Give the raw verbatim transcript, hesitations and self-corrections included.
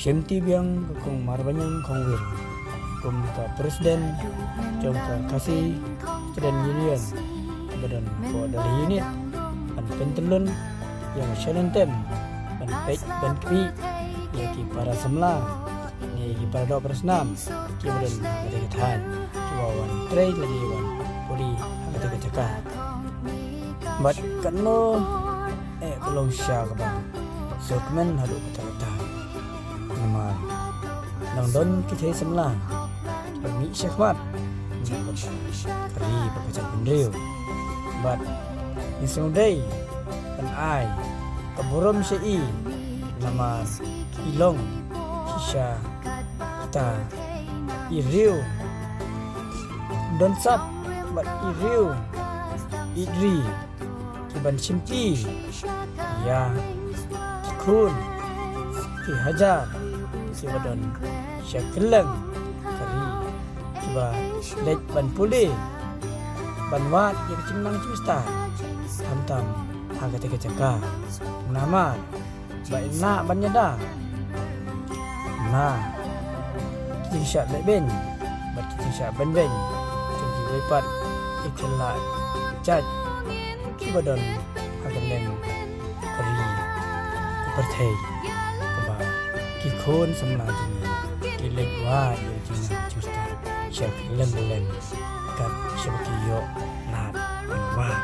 Shimti biang ka Kong Marbaniang Khongwir kum ka President jong ka Khasi Student Union ba don hapoh Delhi Unit ban pyntyllun ïa ka Shannon Tem ban peit ban kmih ïa ki para samla ne ki para doh para snam kiba don ha kata ka thaiñ kiba wan trei lane wan pule ha kata ka jaka. Bad kano eh ka long sha kaba sngewkmen haduh katta katta. Namar nang don ki thei samla kiba mih shakhmat na ka ri bad ka jaitbynriew. Bad ngi sngewdei ban ai ka burom sha i namar i long shisha kita i riew don sap bad i riew i ri kiban shimti ïa ki khun ki hajar kiba don sha kylleng ka ri kiba leit ban pule ban wad ïa ka jingnang jingstad khamtam ha kata ka jaka. Namar ba in lah ban ïada na ki jingshah lehbeiñ bad ki jingshah beiñbeiñ jong kiwei pat ki khynnah jait kiba don ha kylleng ka ri ka pyrthei kaba ki khun samla jong ngi ki leit wad ïa ka jingnang jingstad sha kylleng kylleng kat shaba ki ïoh lad ban wad.